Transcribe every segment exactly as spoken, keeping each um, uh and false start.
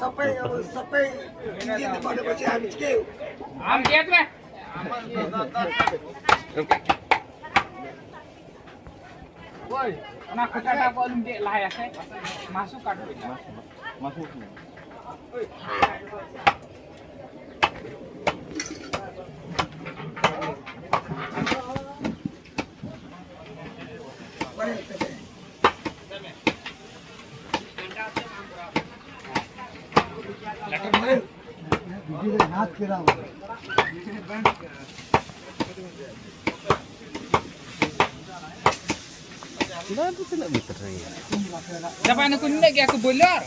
Sampai, sampai, dia tempat dia baca habis sikit. Ambil tu eh. Woi, ᱚᱱᱟ ᱠᱚᱪᱟᱴᱟ ᱠᱚ ᱟᱞᱚᱢ ᱜᱮᱫ ᱞᱟᱦᱟᱭᱟ ᱥᱮ᱾ ᱢᱟᱥᱩ ᱠᱟᱴ ᱦᱩᱭ ᱱᱟ᱾ ᱢᱟᱥᱩ᱾ ᱫᱟᱢ ᱫᱚ ᱛᱤᱱᱟᱹᱜ ᱢᱤᱴᱟᱨ ᱨᱮ ᱜᱮᱭᱟ? ᱪᱟᱵᱟᱭ ᱱᱩᱠᱩ ᱱᱤᱱᱟᱹᱜ ᱜᱮᱭᱟ ᱠᱚ ᱵᱚᱭᱞᱟᱨ᱾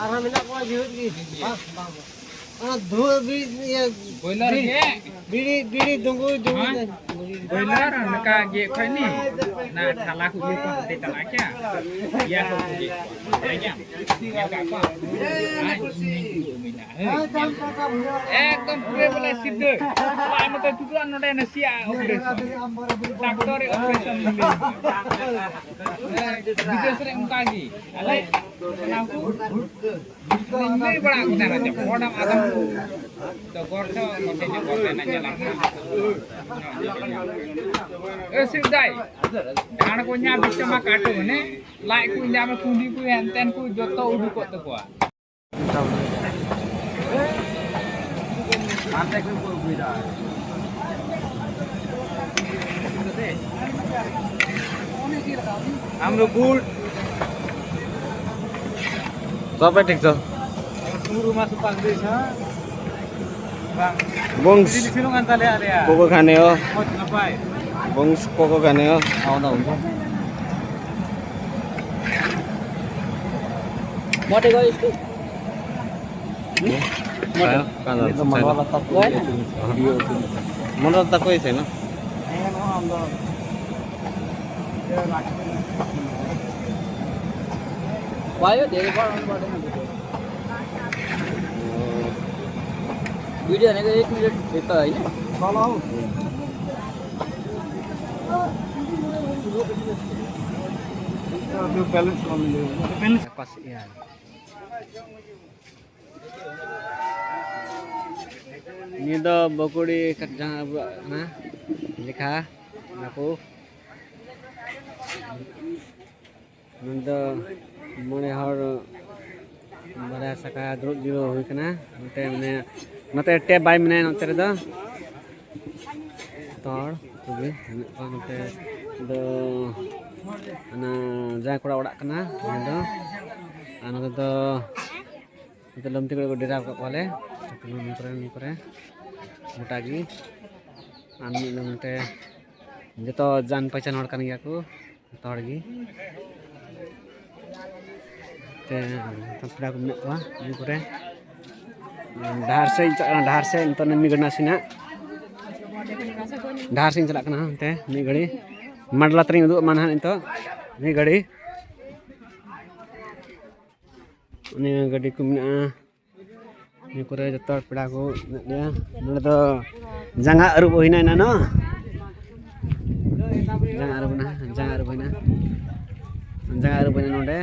ᱟᱨᱦᱚᱸ ᱢᱮᱱᱟᱜ ᱠᱚᱣᱟ ᱡᱤᱣᱮᱫ ᱜᱮ᱾ ᱵᱟᱝ, ᱵᱟᱝ, ᱵᱟᱝ᱾ ᱚᱱᱟ ᱫᱷᱩᱣᱟᱹ ᱵᱤᱲᱤ, ᱤᱭᱟᱹ, ᱵᱚᱭᱞᱟᱨ ᱵᱤᱲᱤ, ᱜᱮ? ᱵᱤᱲᱤ, ᱵᱤᱲᱤ ᱫᱩᱸᱜᱩᱭ, ᱫᱩᱸᱜᱩᱭ ᱦᱮᱸ? ᱫᱟᱭ᱾ ᱵᱚᱭᱞᱟᱨ ᱱᱚᱝᱠᱟ ᱜᱮ ᱠᱷᱚᱡ ᱱᱤ? ᱚᱱᱟ ᱴᱷᱟᱞᱟ ᱠᱚ ᱤᱭᱟᱹ ᱠᱚ ᱦᱟᱱᱛᱮ ᱪᱟᱞᱟᱜ ᱠᱮᱭᱟ? ᱤᱭᱟᱹ ᱠᱚ ᱜᱮ᱾ ᱧᱮᱞ ᱠᱟᱜ ᱠᱚᱣᱟ? ᱦᱮᱸ, ᱧᱮᱞ ᱠᱟᱜ ᱠᱚᱣᱟ? ᱦᱮᱸ, ᱧᱮᱞ ᱠᱟᱜ ᱠᱚᱣᱟ? ᱮᱠᱫᱚᱢ ᱯᱩᱨᱟᱹ ᱵᱚᱞᱮ ᱥᱤᱫᱷᱟᱹ᱾ ᱟᱨ ᱱᱚᱛᱮ ᱛᱩᱫᱩᱜᱼᱟ ᱱᱚᱰᱮ ᱱᱟᱥᱮᱭᱟᱜ operation᱾ ᱰᱟᱠᱛᱚᱨ operation ᱞᱤᱧ ᱞᱟᱹᱭ᱾ ᱵᱤᱫᱮᱥ ᱨᱮ ᱚᱱᱠᱟ ᱜᱮ᱾ ᱟᱞᱮ ᱚᱱᱟ ᱠᱚ ᱤᱧ ᱞᱟᱹᱭ ᱵᱟᱲᱟ ᱟᱠᱚ ᱛᱟᱦᱮᱱᱟ ᱡᱮ ᱦᱚᱲᱟᱢ ᱟᱫᱚᱢ ᱠᱚ ᱫᱚ ᱜᱚᱨ ᱫᱚ ᱱᱚᱛᱮ ᱧᱚᱜ ᱜᱚᱨ ᱛᱟᱦᱮᱱᱟ, ᱧᱮᱞᱟᱢ ᱠᱟᱱᱟ᱾ ᱮ ᱥᱤᱫᱟᱭ, ᱰᱟᱸᱰ ᱠᱚ ᱧᱟ ᱵᱤᱪᱚᱢᱟ ᱠᱟᱴᱩ ᱢᱟᱱᱮ ᱞᱟᱡ ᱠᱚ ᱧᱟᱢᱟ, ᱠᱩᱸᱰᱤ ᱠᱚ ᱦᱮᱱ ᱛᱮᱱ ᱠᱚ ᱡᱚᱛᱚ ᱩᱰᱩᱠᱚᱜ ᱛᱟᱠᱚᱣᱟ᱾ ᱟᱢ ᱫᱚ ᱵᱩᱴ᱾ ᱛᱚᱵᱮ ᱴᱷᱤᱠ ᱛᱚ᱾ ᱥᱩᱨᱩ ᱢᱟ ᱥᱩᱯᱟᱨ ᱵᱮᱥ, ᱦᱮᱸ? ᱵᱟᱝ᱾ ᱵᱚᱝᱥ᱾ ᱵᱤᱡᱽᱞᱤ ᱥᱮᱱᱚᱜ ᱠᱟᱱ ᱛᱟᱞᱮᱭᱟ ᱟᱞᱮᱭᱟᱜ᱾ ᱠᱚᱠᱚ ᱠᱷᱟᱱᱮᱭᱚ᱾ ᱢᱚᱡᱽ ᱱᱟᱯᱟᱭ᱾ ᱵᱚᱝᱥ ᱠᱚᱠᱚ ᱠᱷᱟᱱᱮᱭᱚ᱾ ᱟᱣᱱᱟ ᱩᱱᱠᱩ᱾ ᱢᱚᱴᱮ ᱜᱚ ᱤᱥᱠᱩ᱾ ᱦᱮᱸ? ᱠᱟᱱᱟ᱾ ᱢᱟᱱᱣᱟ ᱞᱟᱛᱟᱨ ᱠᱚ ᱤᱭᱟᱹ ᱠᱚ᱾ ᱢᱟᱱᱣᱟ ᱞᱟᱛᱟᱨ ᱠᱚ ᱤᱭᱟᱹ ᱠᱟᱱᱟ᱾ ᱦᱮᱸ, ᱱᱚᱣᱟ ᱟᱢ ᱫᱚ᱾ ᱵᱟᱭ ᱫᱮ ᱵᱟᱲ ᱚᱱ ᱵᱟᱲ᱾ वीडियो आने का एक मिनट देता है ना। चलो। ᱚᱠᱟ ᱥᱮᱫ ᱭᱟ? ᱱᱤᱭᱟᱹ ᱫᱚ ᱵᱚᱠᱩᱲᱤ ᱠᱟᱴ ᱡᱟᱦᱟᱸ ᱟᱵᱚᱣᱟᱜ ᱠᱟᱱᱟ, ᱞᱮᱠᱷᱟ ᱚᱱᱟ ᱠᱚ᱾ ᱱᱚᱰᱮ ᱫᱚ ᱢᱚᱬᱮ ᱦᱚᱲ ᱵᱟᱨᱭᱟ ᱥᱟᱠᱷᱟ ᱫᱩᱲᱩᱵ ᱡᱤᱨᱟᱹᱣ ᱦᱩᱭ ᱠᱟᱱᱟ᱾ ᱱᱚᱛᱮ ᱢᱟᱱᱮ, ᱱᱚᱛᱮ ᱴᱮᱯ ᱵᱟᱭ ᱢᱮᱱᱟᱭᱟ ᱱᱚᱛᱮ ᱨᱮᱫᱚ᱾ ᱡᱚᱛᱚ ᱦᱚᱲ ᱠᱚᱜᱮ ᱢᱮᱱᱟᱜ ᱠᱚᱣᱟ᱾ ᱱᱚᱛᱮ ᱫᱚ ᱚᱱᱟ ᱡᱟᱶᱟᱭ ᱠᱚᱲᱟ ᱚᱲᱟᱜ ᱠᱟᱱᱟ ᱱᱚᱰᱮ ᱫᱚ᱾ ᱟᱨ ᱱᱚᱛᱮ ᱫᱚ, ᱱᱚᱛᱮ ᱞᱩᱢᱛᱤ ᱠᱚᱨᱮ ᱠᱚ ᱰᱮᱨᱟ ᱟᱠᱟᱫ ᱠᱚᱣᱟᱞᱮ᱾ ᱱᱚᱛᱮ ᱞᱩᱢᱛᱤ ᱠᱚᱨᱮ, ᱱᱤᱭᱟᱹ ᱠᱚᱨᱮ ᱜᱚᱴᱟ ᱜᱮ᱾ ᱟᱨ ᱢᱤᱫ ᱱᱚᱛᱮ ᱡᱚᱛᱚ ᱡᱟᱱ ᱯᱮᱦᱪᱟᱱ ᱦᱚᱲ ᱠᱟᱱ ᱜᱮᱭᱟ ᱠᱚ, ᱡᱚᱛᱚ ᱦᱚᱲ ᱜᱮ᱾ ᱛᱮ ᱯᱮᱲᱟ ᱠᱚ ᱢᱮᱱᱟᱜ ᱠᱚᱣᱟ ᱱᱤᱭᱟᱹ ᱠᱚᱨᱮ᱾ ᱰᱟᱦᱟᱨ ᱥᱮᱫ ᱤᱧ ᱪᱟᱞᱟᱜ ᱠᱟᱱᱟ, ᱰᱟᱦᱟᱨ ᱥᱮᱫ ᱱᱤᱛᱚᱜ ᱢᱤᱫ ᱜᱷᱟᱹᱲᱤ ᱱᱟᱥᱮᱱᱟᱜ ᱰᱟᱦᱟᱨ ᱥᱮᱫ ᱤᱧ ᱪᱟᱞᱟᱜ ᱠᱟᱱᱟ᱾ ᱦᱟᱱᱛᱮ ᱢᱤᱫ ᱜᱷᱟᱹᱲᱤ ᱢᱟᱰᱞᱟ ᱛᱮᱧ ᱩᱫᱩᱜ ᱟᱢᱟ ᱱᱟᱦᱟᱜ ᱱᱤᱛᱚᱜ ᱢᱤᱫ ᱜᱷᱟᱹᱲᱤ᱾ ᱩᱱᱤ ᱜᱟᱹᱰᱤ ᱠᱚ ᱢᱮᱱᱟᱜᱼᱟ᱾ ᱱᱤᱭᱟᱹ ᱠᱚᱨᱮ ᱡᱚᱛᱚ ᱦᱚᱲ ᱯᱮᱲᱟ ᱠᱚ ᱢᱮᱱᱟᱜ ᱞᱮᱭᱟ᱾ ᱱᱚᱰᱮ ᱫᱚ ᱡᱟᱸᱜᱟ ᱟᱹᱨᱩᱵ ᱦᱩᱭᱱᱟ ᱮᱱᱟᱱᱚᱜ᱾ ᱡᱟᱸᱜᱟ ᱟᱹᱨᱩᱵ ᱮᱱᱟ, ᱡᱟᱸᱜᱟ ᱟᱹᱨᱩᱵ ᱦᱩᱭᱱᱟ, ᱡᱟᱸᱜᱟ ᱟᱹᱨᱩᱵ ᱦᱩᱭᱱᱟ ᱱᱚᱰᱮ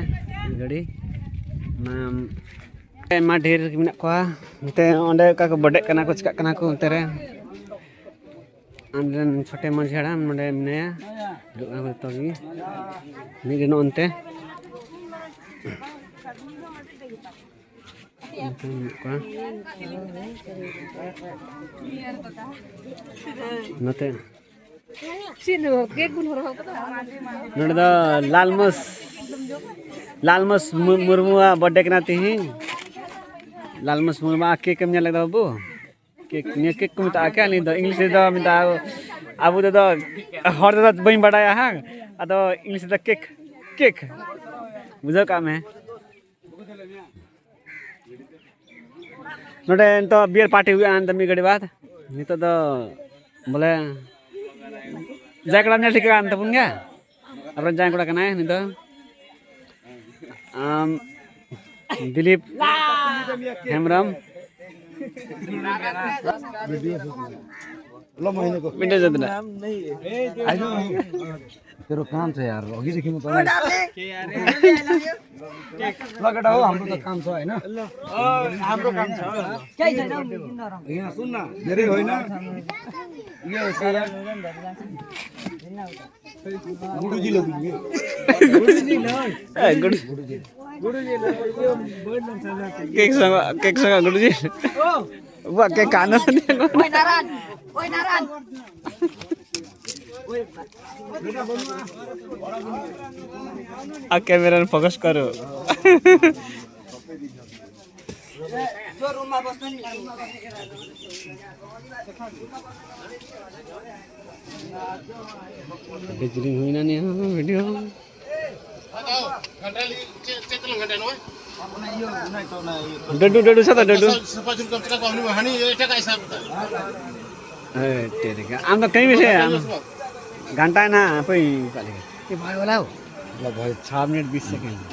ᱜᱟᱹᱰᱤ᱾ ᱚᱱᱟ ᱟᱭᱢᱟ ᱰᱷᱮᱨ ᱢᱮᱱᱟᱜ ᱠᱚᱣᱟ᱾ ᱱᱚᱛᱮ ᱚᱸᱰᱮ ᱚᱠᱟ ᱠᱚ ᱵᱚᱰᱮᱜ ᱠᱟᱱᱟ ᱠᱚ, ᱪᱤᱠᱟᱹᱜ ᱠᱟᱱᱟ ᱠᱚ ᱚᱱᱛᱮ ᱨᱮ᱾ ᱟᱢᱨᱮᱱ ᱪᱷᱳᱴᱮ ᱢᱟᱹᱡᱷᱤ ᱦᱟᱲᱟᱢ ᱱᱚᱰᱮ ᱢᱮᱱᱟᱭᱟ, ᱦᱤᱡᱩᱜ ᱠᱟᱱᱟ ᱠᱚ ᱡᱚᱛᱚ ᱜᱮ᱾ ᱢᱤᱫ ᱜᱮ ᱱᱚᱜᱼᱚ ᱱᱚᱱᱛᱮ᱾ ᱱᱚᱛᱮ ᱢᱮᱱᱟᱜ ᱠᱚᱣᱟ᱾ ᱱᱚᱛᱮ ᱱᱚᱰᱮ ᱫᱚ ᱞᱟᱞᱢᱳᱥ, ᱞᱟᱞᱢᱳᱥ ᱢᱩ-, ᱢᱩᱨᱢᱩᱣᱟᱜ ᱵᱟᱨᱛᱷᱰᱮ ᱠᱟᱱᱟ ᱛᱤᱦᱤᱧ᱾ ᱞᱟᱞᱢᱳᱥ ᱢᱩᱨᱢᱩᱣᱟᱜ ᱠᱮᱠ ᱮᱢ ᱧᱮᱞ ᱞᱮᱫᱟ ᱵᱟᱹᱵᱩ? ᱠᱮᱠ, ᱱᱤᱭᱟᱹ ᱠᱮᱠ ᱠᱚ ᱢᱮᱛᱟᱜᱼᱟ᱾ ᱠᱮ ᱟᱹᱞᱤᱧ ᱫᱚ ᱤᱝᱞᱤᱥ ᱨᱮᱫᱚ ᱢᱮᱛᱟᱜᱼᱟ, ᱟᱵᱚ ᱛᱮᱫᱚ, ᱦᱚᱲ ᱛᱮᱫᱚ ᱵᱟᱹᱧ ᱵᱟᱰᱟᱭᱟ ᱦᱟᱝ, ᱟᱫᱚ ᱤᱝᱞᱤᱥ ᱨᱮᱫᱚ ᱠᱮᱠ, ᱠᱮᱠ᱾ ᱵᱩᱡᱷᱟᱹᱣ ᱠᱟᱜ ᱢᱮ᱾ ᱱᱚᱰᱮ ᱱᱤᱛᱚᱜ ᱵᱤᱭᱟᱨ ᱯᱟᱨᱴᱤ ᱦᱩᱭᱩᱜᱼᱟ ᱱᱤᱛᱚᱜ ᱢᱤᱫ ᱜᱷᱟᱹᱲᱤ ᱵᱟᱫ᱾ ᱱᱤᱛᱚᱜ ᱫᱚ ᱵᱚᱞᱮ ᱡᱟᱭ ᱠᱚᱲᱟᱢ ᱧᱮᱞ ᱴᱷᱤᱠ ᱠᱟᱱ ᱛᱟᱵᱚᱱ ᱜᱮᱭᱟ᱾ ᱟᱵᱚᱨᱮᱱ ᱡᱟᱶᱟᱭ ᱠᱚᱲᱟ ᱠᱟᱱᱟᱭ ᱱᱩᱭ ᱫᱚ᱾ ᱟᱢ, ᱫᱤᱞᱤᱯ ᱦᱮᱢᱵᱨᱚᱢ᱾ लो महीने को। मिनट जितना। तेरे काम से यार, अभी देखिए, मतलब। लो बेटा, हो, हम लोग तो काम से है ना। हाम्रो काम छ। यहाँ सुन ना, मेरे हो ना। ये सारा गुरुजी लोग भी। ए, गुरु- गुरुजी लोग, यो बैठ ना। केक सँग, केक सँग गुरुजी। वा, केक खानु। ओइ नारायण, ओइ नारायण। आ, camera में focus करो। जो रुममा बस्नु नि। बिजुली होइन नि, video। डडु, डडु छ त, डडु। ए, तेरे क्या? हम तो कहीं भी से, हम घंटा है ना, कोई पहले। ये भाई वाला हो? ल भाइ, छ मिनट बिस सेकेन्ड।